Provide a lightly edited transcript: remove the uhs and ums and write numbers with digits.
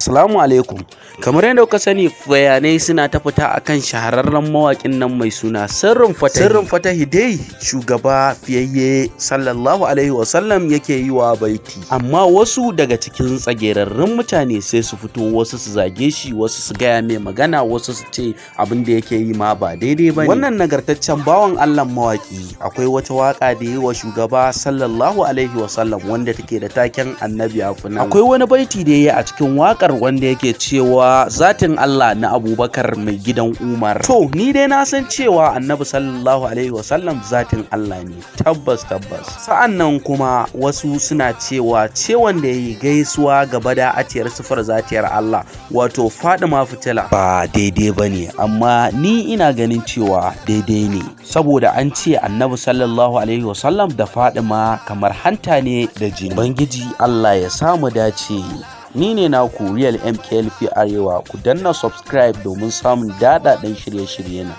Salamu alaikum. Kamar yadda kuka sani, bayanai suna ta fita akan shahararren mawaƙin nan mai suna Sirrin Fatahi. Sirrin Fatahi dai shugaba fiyayye sallallahu alaihi wasallam yake yi wa baiti. Amma wasu daga cikin tsagerarrun mutane sai su fito, wasu su zage shi, wasu su gaya mai magana, wasu su ce abin da yake yi ma ba daidai ba ne. Wannan nagartaccen bawan Allah mawaƙi, akwai wata waƙa da yi wa shugaba sallallahu alaihi wasallam wanda take da taken "Annabi Afunan". Akwai wani baiti da ya yi a cikin waƙar wanda yake cewa "Zatin Allah na Abubakar mai gidan Umar". To, ni dai na san cewa Annabi sallallahu alaihi wasallam zatin Allah ne. Tabbas, tabbas. Sa'an nan kuma wasu suna cewa cewan da ya yi gaisuwa gaba da atiyar sifar zatiyar Allah, wato Fadima Fitila, ba daidai ba ne, amma ni ina ganin cewa daidai ne. Saboda an ce Annabi sallallahu alaihi wasallam da Fadima kamar hanta ne da jini. Ubangiji Allah ya samu dace. Ni ne naku Real MKLP Arewa, ku danna subscribe domin samun daɗaɗɗen shirye-shirye na.